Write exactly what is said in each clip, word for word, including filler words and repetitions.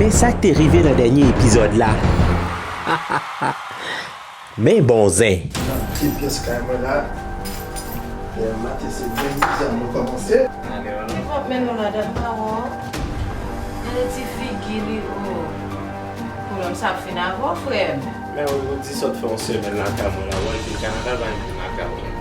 E sa k te rive nan dènye epizòd la. Men bon zen. Nan de pyès kay mwen la. Dèyè maten se menm jan nou kòmanse. Li p ap mennen w ladan, m pa wè w. Gade ti figi li, o. Pwoblèm sa ap fin avè w, frè m. Men ou, ou di sa w t fè yon semèn lakay mwen la, w al vin Kanada, pa vin lakay mwen.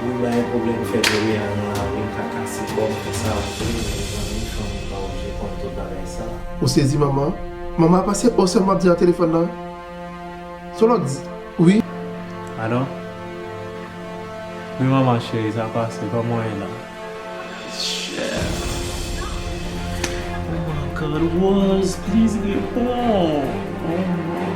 Wi, bay pwoblèm fè dewe a nan lari, m ka kase kò m, fè sa m vle, men zanmi, fanmi pa oblije konn tout bagay sa. Ou sezi, manman? Manman ap pase, o, sèl m ap di nan telefòn nan. Se yon lòt, wi. Alo? Wi, manman cheri, sa pase, kòman w ye la? Oh my God, Waz, please reponn. Oh my.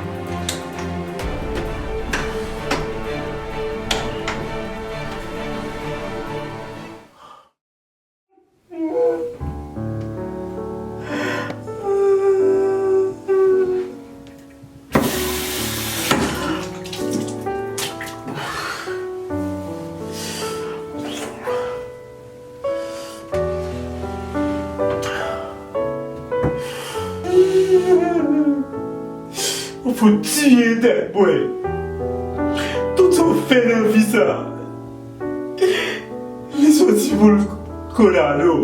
Ou fout tiye tèt mwen. Tout sa w fè nan vi sa, li soti pou l konn alo.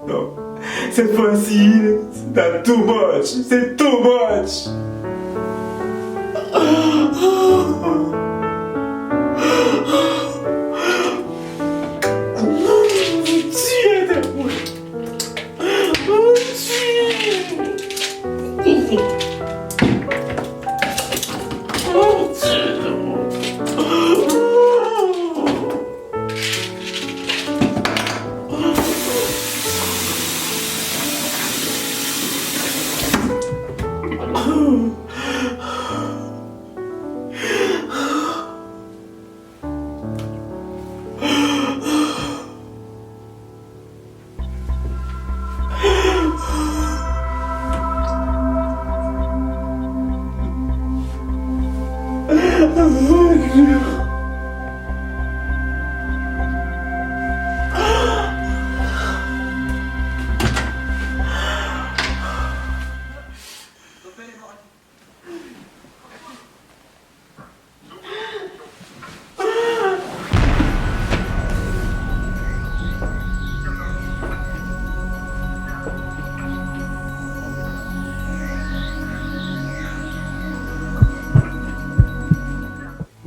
Non. Cette fois-ci, that's too much. C'est too much. Tiye tèt mwen.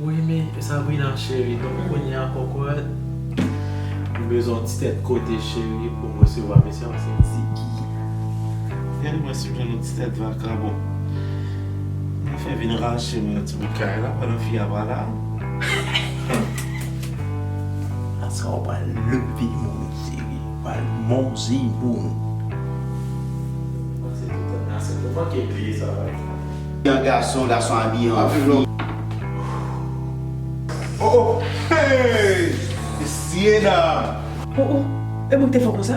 Wi, men Sabrina cheri, donk kounye a kòkòt, m bezwen yon ti tèt kote cheri pou m resevwa mesye a, se Ziggy. Gade mwen si m jwenn yon ti tèt vakan, bon. Mwen fè vin rache mwen yon ti bout kay la pandan fi a pa la. Aswè w pral leve moun, cheri. W pral manje moun. Mwen se tout tèt la, se pou manke bliye sa, wi. Yon gason, gason abiye an fi. Oh, oh, hey! Mesye dam! Oh, oh, e mwen ki te fè konsa?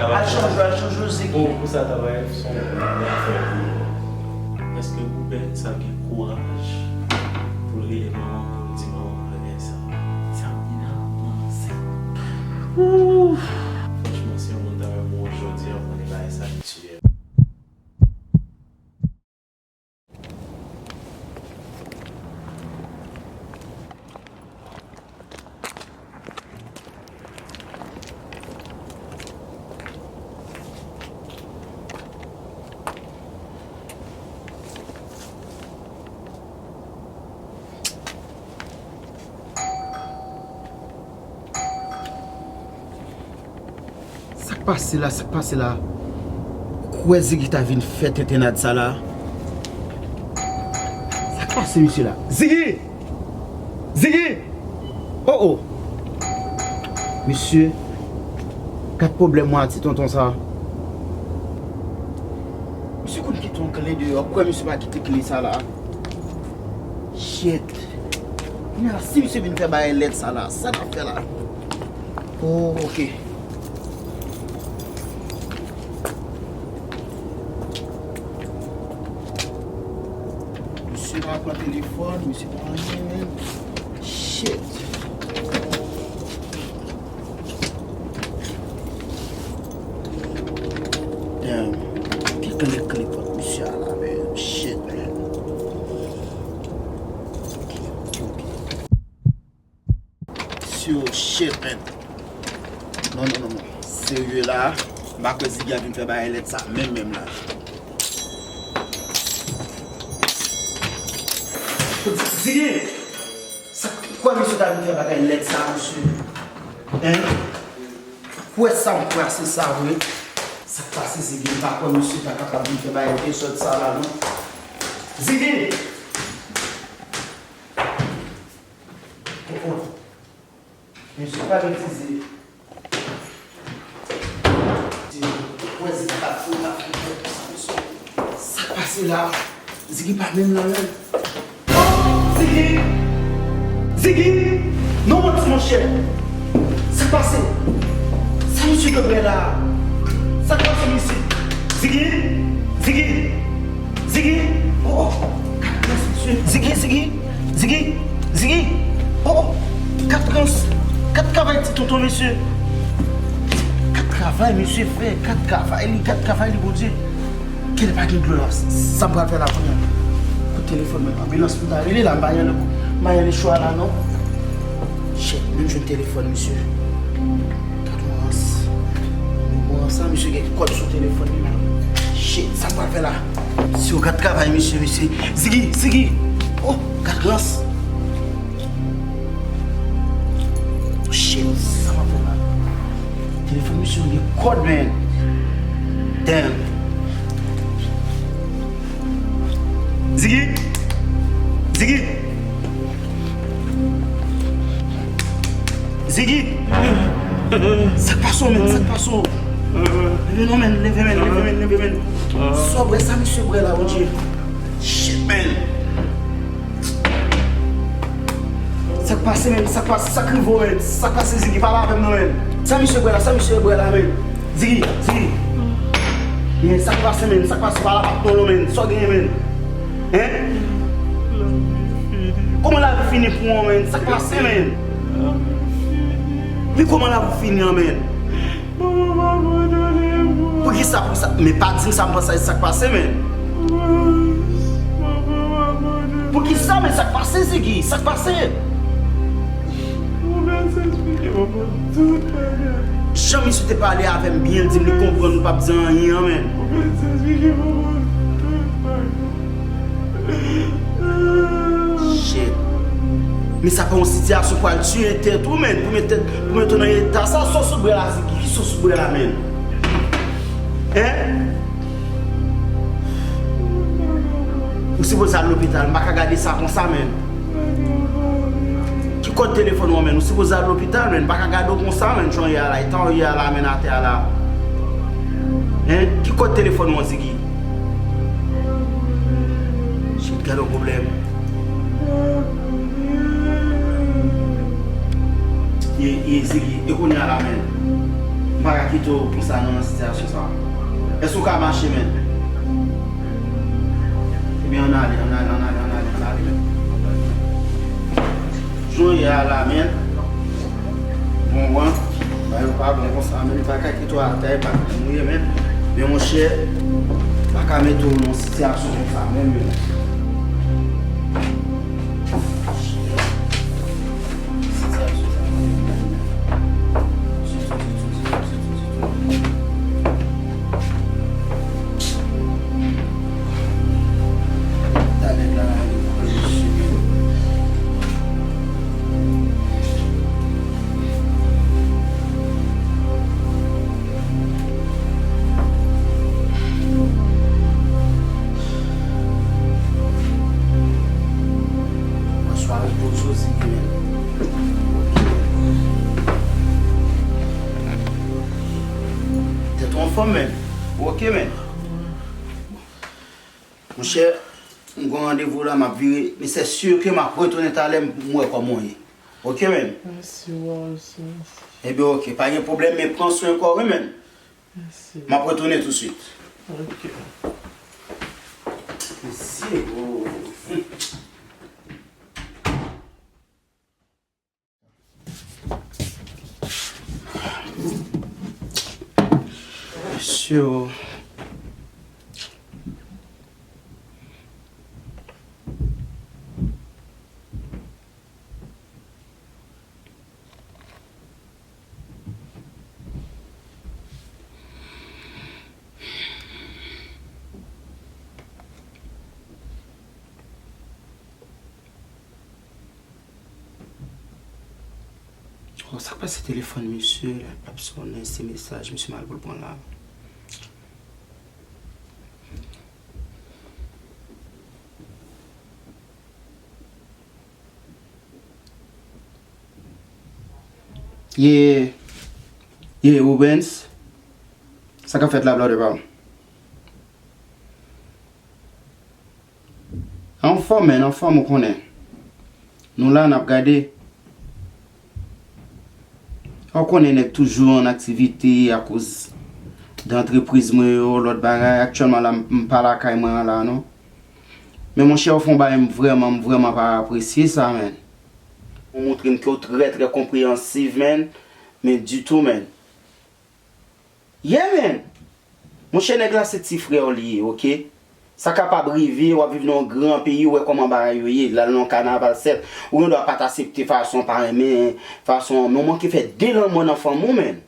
Al chanje, al chanje, Ziggy. Oh, pou sa, travay, son, afè pou. Èske Bouben sa gen kouraj pou l rele manman, pou l di manman bagay sa? Sabrina, manman sèk. Franchman, si yon moun ta wè mwen jodi a, konnen bagay sa tye. Sa k pase la, sa k pase la? Ou kwè Ziggy ta vin fè tentennad sa la? Sa k pase misye la? Ziggy! Ziggy! Oh, oh! Mesye, gad pwoblèm mwen a ti tonton sa. Misye konn kite yon kle deyò. Ou kwè misye pa kite kle sa la? Shit. Kounye a, si misye vin fè bagay lèd sa la, sa n ap fè la? Oh, ok. Pa pran telefòn, misye pa anyen, man. Shit. Damn. Ki kle, kle pòt misye a la, man? Shit, man. Ok, ok, ok. Sure shit, man. Non, non, non, non. Serye la, m pa kwè Ziggy a vin fè bagay lèd sa menm, menm la. Ziggy! Sa, kwè misye ta vin fè bagay lèd sa, mesye? Hein? Kwè sa, m kwè se sa vre. Sa k pase, Ziggy? M pa kwè misye ta kapab vin fè bagay de sòt sa la, non. Ziggy! Oh, oh. Mesye, pa betize. Di, wè, Ziggy pa fou, pa fou, fè konsa, mesye. Sa k pase la? Ziggy pa menm la, menm. Ziggy! Ziggy! Non, manti, monchè. Sa k pase? Sa misye t ap wè la? Sa k pase, mesye? Ziggy! Ziggy! Ziggy! Oh, oh! Gad rans, mesye. Ziggy, Ziggy! Ziggy! Ziggy! Oh, oh! Gad rans! Gad travay ti tonton, mesye! Gad travay, mesye, frè! Gad travay li, gad travay li, Bondye! Kèt, pa gen dlo la. Sa m pral fè la kounye a? Kote telefòn mwen? Anbilans pou m ta rele la, m pa rele, m pa rele chwa la, non. Shit, menm jwenn telefòn, mesye. Gad rans. Bon, sa, misye gen kòd sou telefòn li la. Shit, sa m pral fè la? Si w gad travay, mesye, mesye. Ziggy, Ziggy! Oh, gad rans. Oh, shit, sa m ap fè la? Telefòn misye gen kòd, man. Damn. Ziggy! Ziggy! Ziggy! Sa k pase w, man? Sa k pase w? Leve non, man. Leve, man. Leve, man. Leve, man. Sa w bwè, sa misye bwè la, Bondye? Shit, man. Sa k pase, man? Sa k pase? Sa k rive w, man? Sa k pase, Ziggy? Pale avè m non, man. Sa misye bwè la? Sa misye bwè la, man? Ziggy, Ziggy. Men sa k pase, man? Sa k pase? Pale avè m non, man. Sa w genyen, man? Hein? Kòman lavi fini pou ou, man? Sa k pase, man? Men kòman lavi fini an, man? Manman pa abandone mwen. Poukisa, poukisa? Men pa di m sa m panse, sa k pase, man. Manman pa abandone. Poukisa, men sa k pase, Ziggy? Sa k pase? Ou fè sa esplike manman tout bagay. Jan misye te pale avè m byen, l di m li konprann ou p ap di anyen an, man. Ou fè sa esplike manman tout bagay. Shit. Men sa pa yon sitiyasyon pou al tiye tèt ou, man. Pou met tèt, pou met ou nan eta sa, sa w sot bwè la, Ziggy? Ki sa w sot bwè la, man? Hein? Ou sipoze al lopital, m pa ka gade sa konsa, man. Ki kòd telefòn ou an, man? Ou sipoze al lopital, man. M pa ka gade w konsa, man. Jan w ye a la, eta w ye a la, man, atè a la. Hein? Ki kòd telefòn ou an, Ziggy? Shit, gade yon pwoblèm. Ye, ye, Ziggy, e kounye a la, man? M pa ka kite w konsa nan sitiyasyon sa. Èske w ka mache, man? Ebyen, ann ale, ann ale, ann ale, ann ale, ann ale, man. Jan w ye a la, man. Bon, bon. Bagay yo pa bon konsa, man. M pa ka kite w atè, e pa mouye, man. Men, monchè, m pa ka mete w nan sitiyasyon konsa, menm, menm. Bonswa, repoze w, Ziggy, man. Tèt ou anfòm, man. Ou oke, man? Monchè, m gon randevou la, m ap vire, men se si ke m ap retounen talè, m wè kòman w ye. Oke, man? Mèsi, wa osi, mèsi. Ebyen, oke, pa gen pwoblèm, men pran swen kò w, wi, man. Mèsi. M ap retounen tousuit. Oke. Mesye, o. Sure. Oh, sa k pase telefòn misye la, l p ap sonnen, se mesaj misye m al pou l pran la. Ye, ye, Rubens, sa k ap fèt la, blòdè pa m? Anfòm, men, anfòm, ou konnen. Nou la, n ap gade. Ou konnen nèg toujou an aktivite akoz de antrepriz mwen yo, lòt bagay. Aktyèlman la, m, m pa lakay mwen an la, non. Men monchè, ou fè yon bagay m vrèman, m vrèman pa apresye sa, men. Ou montre m ke w trè, trè konpreyansiv, men. Men ditou, men. Yeah, man! Monchè, nèg la se ti frè w li ye, oke? Sa kapab rive, w ap viv nan yon gran peyi, w wè kòman bagay yo ye, l al nan yon kanaval, sèt, ou gen dwa pa t aksepte fason w pa renmen, fason, men w manke fè de lanmò nan fanmi w, man.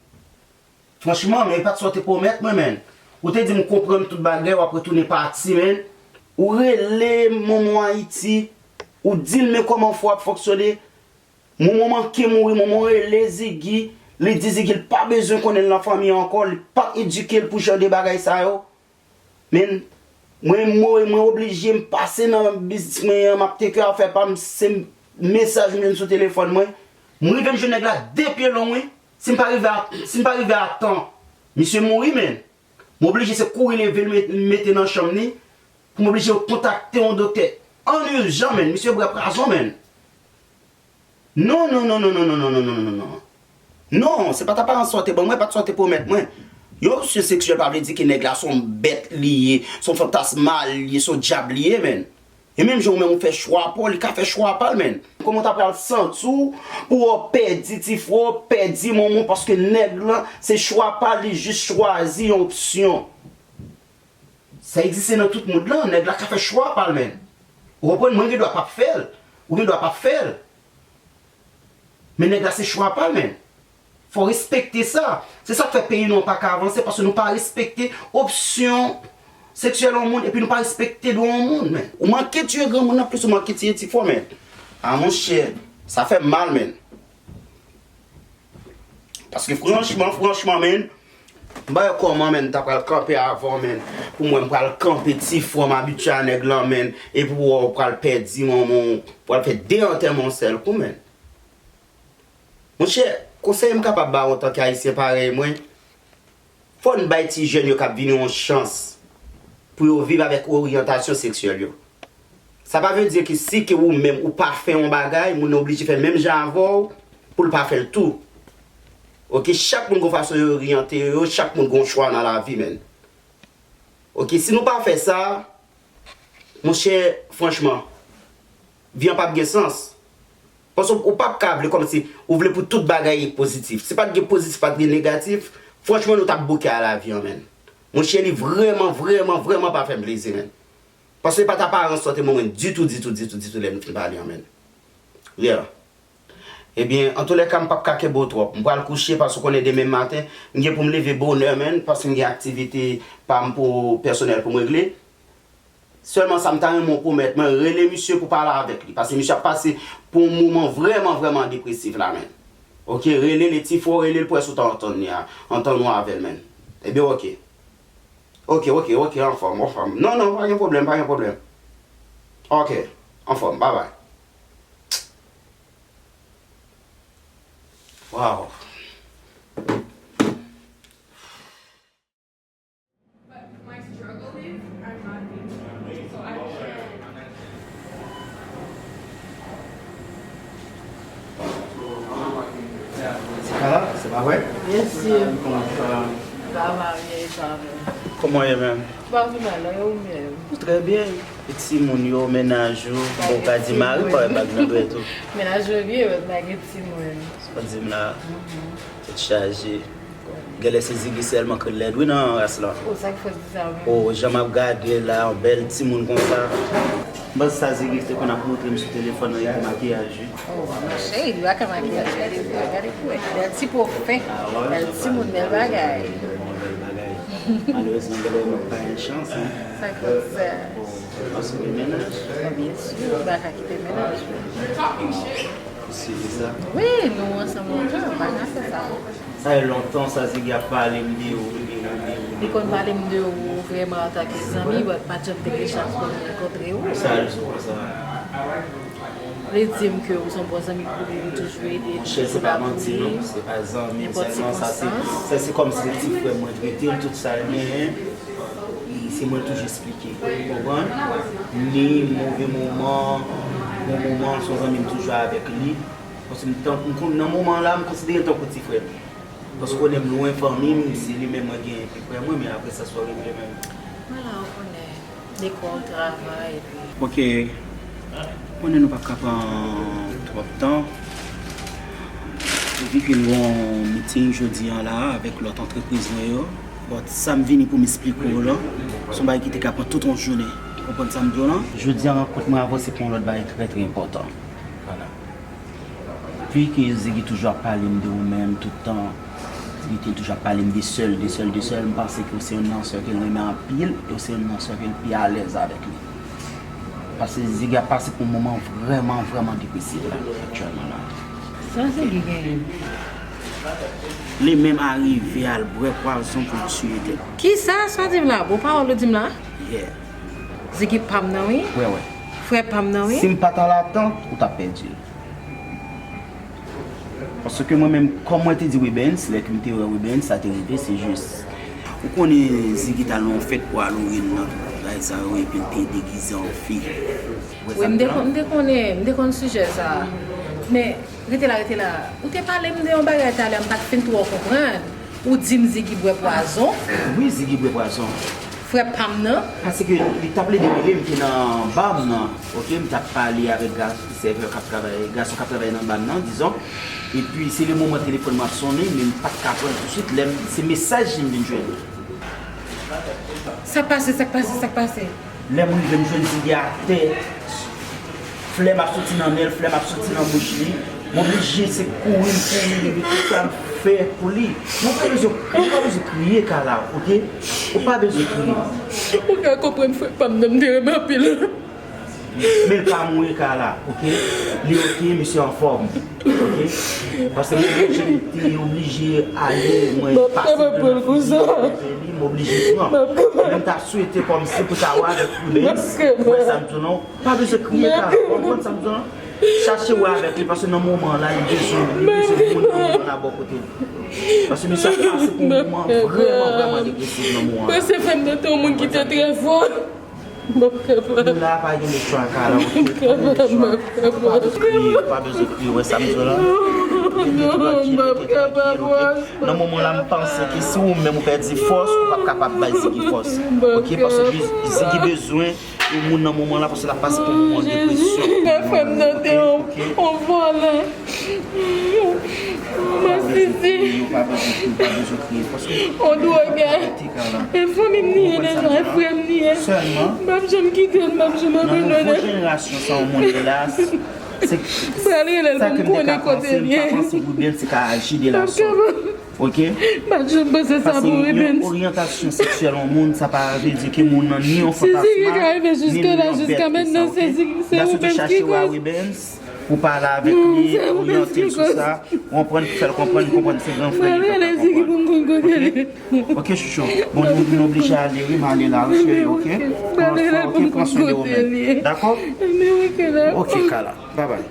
Franchman, men e pa t sa w te pwomèt mwen, man. Ou te di m konprann tout bagay, w ap retounen pati, man. Ou rele manman w Ayiti, ou di l men kòman fò ap fonksyone, Momo manke mouri, Momo rele Ziggy, li di Ziggy l pa bezwen konnen l nan fanmi an ankò, li p ap edike l pou jan de bagay sa yo. Men, mwen, mwen, mwen oblije, m pase nan biznis mwen an, m ap teke afè pa m, se mesaj m jwenn sou telefòn mwen. M rive m jwenn nèg la de pye long, wi. Si m pa rive a, si m pa rive a tan, misye mouri, men. M oblije se kouri leve l met-, mete nan chanm li, pou m oblije kontakte yon doktè an ijan, men. Misye bwè pwazon, men. Non, non, non, non, non, non, non, non, non, non, non. Non, se pa t aparans sa w te ban mwen, pa t sa w te pwomèt mwen. Yon opsyon seksyèl pa vle di ke nèg la se yon bèt li ye, se yon fantasmal li ye, se yon dyab li ye, men. E menm jan ou menm ou fè chwa pa w, li ka fè chwa pa l, men. Kòman w ta pral santi w pou w pèdi ti frè w, pèdi manman w, paske nèg lan, se chwa pa l, li jis chwazi yon opsyon. Sa egziste nan tout mond lan, nèg la ka fè chwa pa l, men. Ou konprann, mwen gen dwa p ap fè l, ou gen dwa p ap fè l. Men nèg la se chwa pa l, men. Fò respekte sa. Se sa k fè peyi nou an pa ka avanse, paske nou pa respekte opsyon seksyèl yon moun, epi nou pa respekte dwa yon moun, men. Ou manke tiye granmoun nan, plis ou manke tiye ti frè w, men. A monchè, sa fè m mal, men. Paske franchman, franchman, men, m pa wè kòman, men, m ta pral kanpe avè w, men, pou mwen, m pral kanpe ti frè m abitye a nèg lan, men, epi w wè w pral pèdi manman w, pral fè de antèman yon sèl kou, men. Monchè, konsèy m kapab ba w antanke Ayisyen parèy mwen, fò n bay ti jèn yo k ap vini yon chans pou yo viv avèk oryantasyon seksyèl yo. Sa pa vle di ke si ke ou menm ou pa fè yon bagay, moun nan oblije fè menm jan avè w pou l pa fè l tou. Oke, chak moun gon fason yo oryante yo, chak moun gon chwa nan lavi, men. Oke, si nou pa fè sa, monchè, franchman, vi an p ap gen sans. Paske ou p ap ka vle kòmsi ou vle pou tout bagay pozitif. Si pa t gen pozitif, pa t gen negatif, franchman, nou t ap bouke a lavi an, men. Monchè, li vrèman, vrèman, vrèman pa fè m plezi, men. Paske e pa t aparans sa w te ban mwen ditou, ditou, ditou, ditou lè nou fin pale an, men. Yeah. Ebyen, antoulèka, m p ap ka kenbe w twòp. M pral kouche paske w konnen demen maten, m gen pou m leve bonè, men, paske m gen aktivite pa m pou pèsonèl pou m regle. Sèlman sa m ta renmen w pwomèt mwen, rele misye pou pale avèk li. Paske misye ap pase pou yon moman vrèman, vrèman depresif la, men. Oke, rele li, ti frè w, rele l pou wè si w ta antann li a, antann ou avè l, men. Ebyen, oke. Oke, oke, oke, anfòm, anfòm. Non, non, pa gen pwoblèm, pa gen pwoblèm. Oke, anfòm, babay. Wow. But my struggle is, I'm not able. So I can't. Ti kala, se pa vre? Byen si. Kòman sa? Sa va byen, sa va. Kòman w ye menm? Pa pi mal, e ou menm? Trè byen. E timoun yo, mennaj ou, bon, ou ka di mari, pa wè bag nan dwèt ou. Mennaj mwen byen, mwen pa gen timoun. Sa w di m la? Mhm. Tèt chaje. Genlè se Ziggy sèlman ki lèd wi nan ras la. O, sa k fè w di sa menm? O, jan m ap gade l la, yon bèl timoun konsa. M panse sa Ziggy te konn ap montre m sou telefòn nan, epi makiyaj wi. O, monchè, li pa ka makiyaj, gade pou wè, gade pou wè. Bèl ti po fen, bèl timoun, bèl bagay. Malerezman, genlè nou pa gen chans, hein. Sa k fè w di sa? Paske gen mennaj. Bon, byen si, ou pa ka kite mennaj ou. Ou si de sa? Wi, nou ansanm lontan, ou pa ka fè sa. Sa fè lontan sa Ziggy ap pale m de ou, de ou, de ou. Li konn pale m de ou vrèman antanke zanmi, but pa t janm te gen chans pou m rankontre ou. Sa rezon konsa. Li di m ke ou se yon bon zanmi pou li, li toujou ede, li toujou la pou li. Monchè, se pa manti non, se pa zanmi m sèlman, sa se, sa se kòmsi se ti frè m, mwen trete l tout sa l genyen. E se mwen l toujou esplike, ou konprann? Ni move moman, bon moman, se yon zanmi m toujou avèk li. Paske m tankou, m konn nan moman la, m konsidere l tankou ti frè m. Paske w konnen m lwen fanmi m, se li menm mwen gen pi prè mwen, men apre sa, sa w regle menm. Vwala, ou konnen, lekòl, travay, epi. Ok. Konnen nou p ap ka pran twòp tan. Epi ke nou gen yon meeting jodi an la avèk lòt antrepriz mwen yo. But sa m vini pou m esplike w la, se yon bagay ki te ka pran tout yon jounen. Ou konprann sa m di w la? Jodi an, rankont mwen avè w se pou yon lòt bagay trè, trè enpòtan. Vwala. Vi ke Ziggy toujou ap pale m de ou menm tout tan, Ziggy te toujou ap pale m de sè l, de sè l, de sè l, m panse ke w se youn nan sè ke l renmen anpil, e w se youn nan sè ke l pi alèz avèk li. Paske Ziggy ap pase pou yon moman vrèman, vrèman depresif la, aktyèlman la. Sa Ziggy genyen? Li menm arive al bwè pwazon pou l tiye tèt. Kisa sa w di m la? Bon pawòl ou di m la? Yeah. Ziggy pa m nan wi. Wè, wè. Frè pa m nan wi. Si m pa t al atant, ou t ap pèdi l. Paske mwen menm, kòm mwen te di Webens, lè ke m te wè Webens, sa te rive, se jis. Ou konnen Ziggy t al nan yon fèt pou Halloween nan, bagay sa yo, epi l te degize an fi. Wi, m te konn, m te konnen, m te konn sijè sa. Men, rete la, rete la. Ou te pale m de yon bagay talè, m pa t fin twò konprann. Ou di m Ziggy bwè pwazon? Wi, Ziggy bwè pwazon. Frè pa m nan? Paske li t ap plede rele m ki nan ba m nan, ok, m t ap pale avèk ga-, sèvè k ap travay, gason k ap travay nan ba m nan, dizon. Epi se le moman telefòn mwen ap sonnen, men m pa t ka pran l tousuit, lè m, se mesaj li m vin jwenn. Sa k pase, sa k pase, sa k pase? Lè m rive, m jwenn Ziggy atè. Flèm ap soti nan nen l, flèm ap soti nan bouch li. M oblije se kouri, m kouri, m tout sa m fè pou li. Mwen pa bezwen, mwen pa bezwen kriye, Carla, ok? Ou pa bezwen kriye. Ou ka konprann frè pa m nan, m te renmen anpil. Men l pa mouri, Carla, ok? Li ok, misye anfòm, ok? Paske mwen oblije, te oblije ale, mwen pase devan fizye, m oblije pran. Men m ta swete kòmsi pou ta wè avèk Rubens, wè sa m di w non. Pa bezwen kriye, Carla. Konprann sa m di w lan? Chache wè avèk li, paske nan moman la, li bezwen, li bezwen moun nan moman la bò kote li. Paske misye ap pase pou yon moman vrèman, vrèman depresif nan moman la. Paske frè m nan te yon moun ki te trè fò. M p ap kapab. Nou la, pa gen lechwa, Carla, ok? Pa gen lechwa. Pa bezwen kriye, pa bezwen kriye. Wè sa m di w lan? Rete trankil, rete trankil, ok? Nan moman la, m panse ke si ou menm ou pèdi fòs, ou p ap kapab bay Ziggy fòs. Ok? Paske Ziggy bezwen yon moun nan moman la, paske l ap pase pou yon moman depresyon. Frè m nan te yon, yon vòlè. Masisi. Ou pa bezwen kriye, ou pa bezwen kriye, paske on dwogè. E fanmi m li ye deja, e frè m li ye. Sèlman, m p ap janm kite l, m p ap janm abandone l. Nan nouvo jenerasyon sa, yon moun, elas, se sa ke m te ka panse, m pa panse Rubens te ka aji de la sòt. Ok? M pa t janm panse sa pou Rubens. Paske yon oryantasyon seksyèl yon moun, sa pa vle di ke moun nan ni yon fantasma, ni li yon bèt ke sa, ok? Gason te chache wè Rubens pou pale avèk li, oryante l sou sa, konprann, fè l konprann, konprann se gran frè li, papa konprann. Ok? Ok, chouchou. Bon, nou, nou oblije ale, wi, m ale la, wi, cheri, ok? Pran swen, ok? Pran swen de ou menm. Dakò? Ok, Carla. Bye bye.